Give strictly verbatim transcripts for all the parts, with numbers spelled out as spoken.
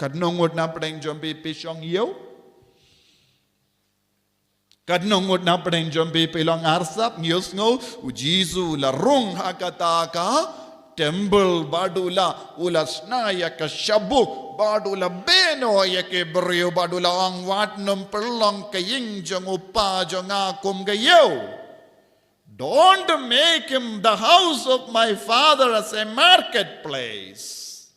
Katno ngut na pdeng jong phi phi shong ïew? Katno ngut na pdeng jong phi phi long arsap? Ngi ïohsngew u Jisu u la rung ha kata ka temple bad u la, u la shna ïa ka shabuk bad u la beh noh ïa ki briew bad u la ong, wat nym pynlong ka ïing jong u Pa jong nga kum ka ïew. Don't make him, the house of my Father, as a marketplace.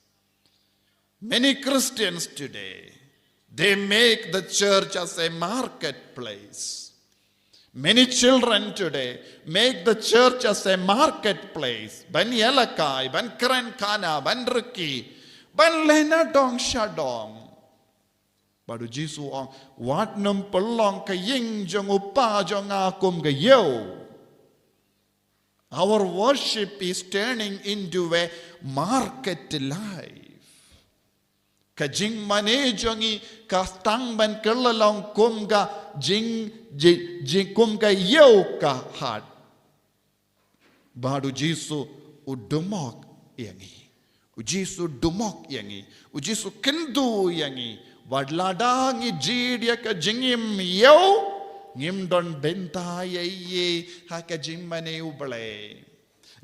Many Christians today, they make the church as a marketplace. Many children today make the church as a marketplace. Ban ïalehkai, ban kren khana, ban rkhie, ban leh nadong shadong. Bad u Jisu u ong, wat nym pynlong ka ïing jong u Pa jong nga kum ka ïew. Our worship is turning into a market life. Ka jingmane jong ngi ka tang ban kylla long kum ka jing, jing, jing kum ka ïew ka hat. Bad u Jisu u dumok ïa ngi. U Jisu dumok ïa ngi. U Jisu kyntu ïa ngi. Wat lada ngi jied ïa ka jingim ïew, ngim don bynta ïa ei ei ha ka jingmane u Blei.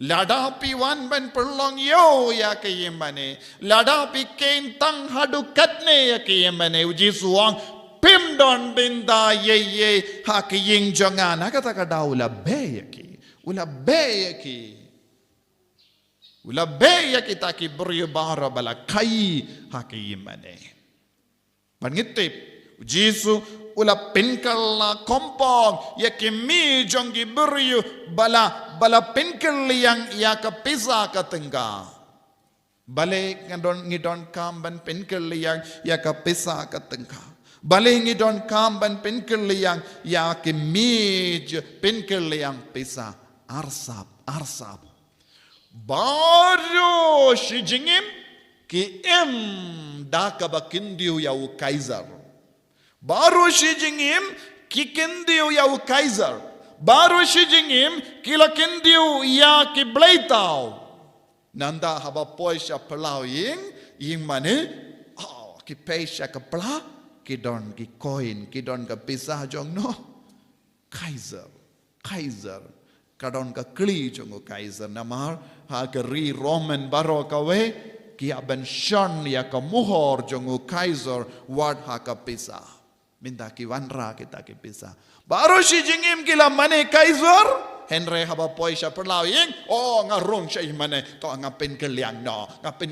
Lada phi wan ban pynlong ïew ïa ka ïingmane, lada phi kheiñ tang haduh katne ïa ka ïingmane, u Jisu u ong, phim don bynta ei ei ha ka ïing jong nga. Na kata ka daw u la beh ïa ki. U la beh ïa ki. U la beh ïa kita ki briew baroh ba la khaii ha ka ïingmane. Bad ngi tip, u Jisu u la pynkylla kongpong ïa ki mih jong ki briew ba la, ba la pynkylliang ïa ka pisa ka tyngka. Balei ngi don, ngi donkam ban pynkylliang ïa ka pisa ka tyngka? Balei ngi donkam ban pynkylliang ïa ki mih, pynkylliang pisa? Arsap, arsap. Baroh shi jingim ki im da kaba kyntiew ïa u Kaiser. Baroh shi jingim ki kyntiew ïa u Kaiser. Baroh shi jingim ki la kyntiew ïa ki bleitaw. Nangta haba poi sha phyllaw ïing, ïingmane, oh, ki peit sha ka pla, ki don ki coin, ki don ka pisa jong no. Kaiser, Kaiser. Ka don ka kli jong u Kaiser, namar ha ka ri Roman baroh kawei ki ïa ban shon ïa ka muhor jong u Kaiser wat ha ka pisa. Mynta ki wanrah kita ki pisa. Baroh shi jingim ki la mane Kaiser, hynrei haba poi sha phyllaw ïing, oh, nga rung sha ïingmane, to nga pynkylliang noh, nga pyn